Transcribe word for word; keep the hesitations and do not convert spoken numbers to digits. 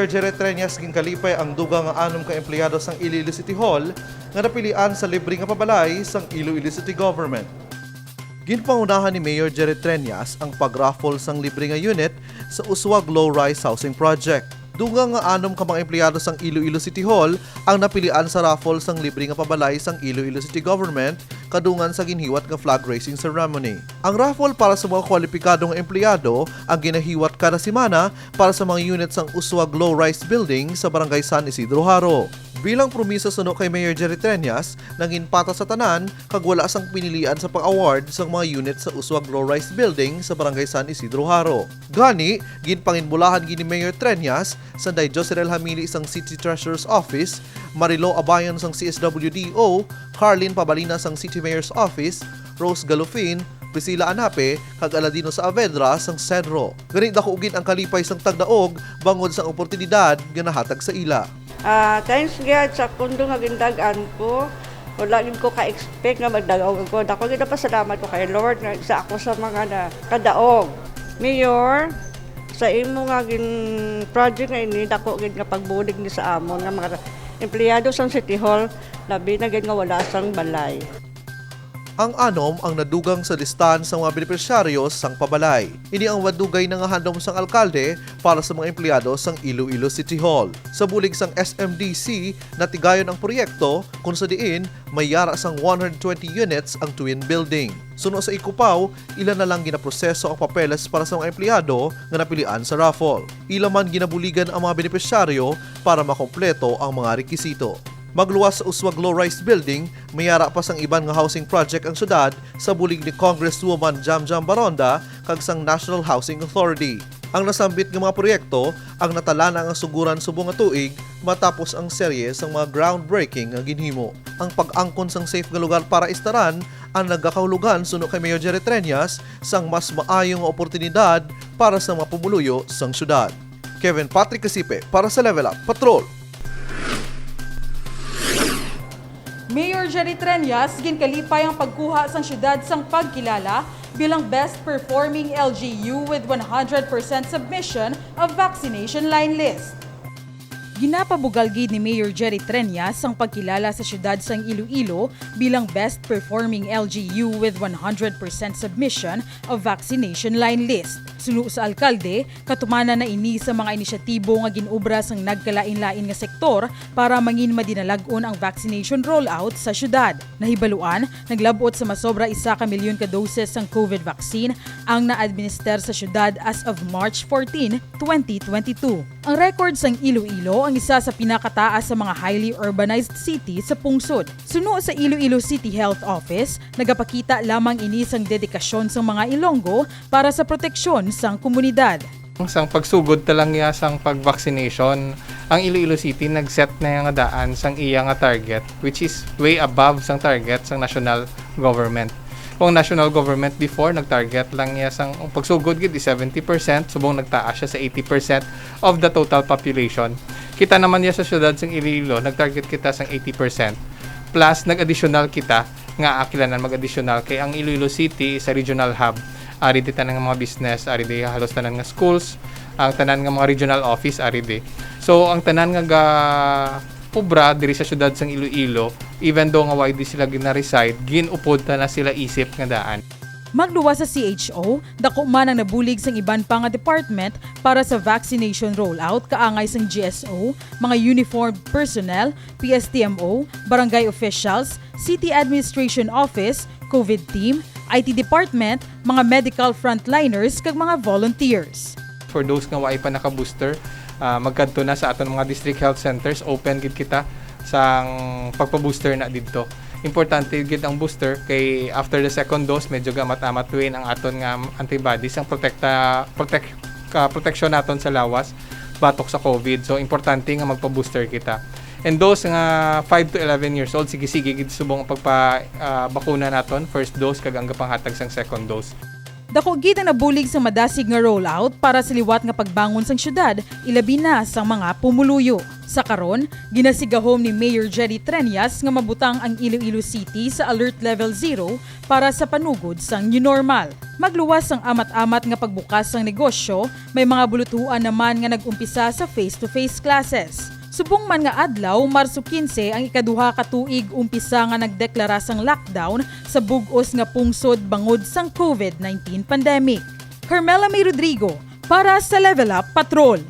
Jerry Treñas ginkalipay ang dugang nga anom ka empleyado sang Iloilo City Hall nga napilian sa libre nga pabalay sang Iloilo City Government. Ginpangunahan ni Mayor Jerry Treñas ang pag-raffle sang libre nga unit sa Usuag Low-Rise Housing Project. Dugang nga anom ka mga empleyado sang Iloilo City Hall ang napilian sa raffle sang libre nga pabalay sang Iloilo City Government kadungan sa ginhiwat nga flag raising ceremony. Ang raffle para sa mga kwalipikado nga empleyado ang ginahiwat kada semana para sa mga unit sang Usuag Low-Rise Building sa Barangay San Isidro Jaro. Bilang promisa suno kay Mayor Jerry Treñas, nangin patas sa tanan kag wala sang pinilian sa pag-award sang mga unit sa Usuag Low-Rise Building sa Barangay San Isidro Jaro. Gani, ginpanginbulahan gid ni Mayor Treñas, Sanday Joserel Hamili sang City Treasurer's Office, Marilo Abayon sang C S W D O, Carlin Pabalina sang City Mayor's Office, Rose Galufin, Priscilla Anape, kag Aladino Saavedra sang CENRO. Gani, dako gid ang kalipay sang tagdaog bangod sang oportunidad nga nahatag sa ila. Ah, thanks gid sa pondo nga gindag-an ko. Wala gid ko ka-expect nga magdag-og ako. Dako gid ang pasalamat ko kay Lord nga isa ako sa mga nakadaog. Mayor, sa imo nga gin project nga ini, dako gid nga pagbulig ni sa amon nga mga empleyado sa City Hall, labi na gid nga wala sang balay. Ang anom ang nadugang sa listahan sang mga benepisyaryo sang pabalay. Ini ang madugay na nga handom sang alkalde para sa mga empleyado sang Iloilo City Hall. Sa bulig sang S M D C, natigayon ang proyekto, kung sa diin may yara sang one hundred twenty units ang twin building. Suno sa Ikupaw, ila na lang ginaproseso ang papeles para sa mga empleyado nga napilian sa raffle. Ila man ginabuligan ang mga benepisyaryo para makompleto ang mga rekisito. Magluwas sa Usuag Low-Rise Building, may yara pa sang iban nga housing project ang syudad sa bulig ni Congresswoman Jamjam Baronda kag sang National Housing Authority. Ang nasambit nga mga proyekto ang natalana nga suguran subong nga tuig matapos ang serye sang mga groundbreaking nga ginhimo. Ang pag-angkon sang safe nga lugar para istaran ang nagakahulugan suno kay Mayor Jerry Treñas sang mas maayo nga oportunidad para sa mga pumuluyo sang syudad. Kevin Patrick Casipe para sa Level Up Patrol. Mayor Jerry Treñas ginkalipay ang pagkuha sang siyudad sang pagkilala bilang Best Performing L G U with one hundred percent submission of vaccination line list. Ginapabugal gid ni Mayor Jerry Treñas ang pagkilala sa siyudad sang Iloilo bilang Best Performing L G U with one hundred percent submission of vaccination line list. Suno sa alkalde, katumanan na ini sa mga inisyatibo nga gin-obra sang nagkalain-lain nga sektor para mangin madinalag-on ang vaccination rollout sa syudad. Nahibaluan, naglab-ot sa masobra isa ka milyon ka doses sang COVID vaccine ang na-administer sa syudad as of March fourteen, twenty twenty-two. Ang record sang Iloilo ang isa sa pinakataas sa mga highly urbanized city sa pungsod. Suno sa Iloilo City Health Office, nagapakita lamang ini sang dedikasyon sang mga Ilonggo para sa proteksyon sang komunidad. Sang pagsugod ta lang ya sang pag-vaccination, ang Iloilo City nag-set na ya nga daan sang iya nga target, which is way above sang target sang national government. Kung national government before, nag-target lang niya sang, ang pagsugod gid is seventy percent, subong nagtaas siya sa eighty percent of the total population. Kita naman niya sa syudad sang Iloilo, nag-target kita sang eighty percent. Plus, nag-additional kita nga akilanan mag-additional kay ang Iloilo City is a regional hub. Ari di tanan nga mga business, ari di halos tanan nga schools, ang tanan nga mga regional office ari di. So ang tanan nga ga obra diri sa syudad sang Iloilo, even though nga why di sila gina-reside, gin-upod ta na sila isip nga daan. Magluwas sa C H O, dako man ang nabulig sang iban pa nga department para sa vaccination rollout kaangay sang G S O, mga uniformed personnel, P S T M O, barangay officials, City Administration Office, COVID team, I T Department, mga medical frontliners, kag mga volunteers. For those nga waay pa naka-booster, ah, magkadto na sa aton mga district health centers, open gid kita sang pagpa-booster na didto. Importante gid ang booster kay after the second dose, medyo gamat-amat rin ang aton nga antibodies, ang protekta, protek, ah, proteksyon naton sa lawas batok sa COVID. So importante nga magpa-booster kita. And those nga five to eleven years old, sige-sige gid subong ang pagpa ah, bakuna naton, first dose kag ang gapanghatag sang second dose. Dako gid ang nabulig sa madasig nga rollout para sa liwat nga pagbangon sang syudad, ilabi na sang mga pumuluyo. Sa karon, ginasigahom ni Mayor Jerry Treñas nga mabutang ang Iloilo City sa Alert Level Zero para sa panugod sang new normal. Magluwas sang amat-amat nga pagbukas sang negosyo, may mga bulutuan naman nga nag-umpisa sa face-to-face classes. Subong man nga adlaw, Marso quince ang ikaduha ka tuig umpisa nga nagdeklara sang lockdown sa bug-os nga pungsod bangod sang COVID nineteen pandemic. Carmela May Rodrigo para sa Level Up Patrol.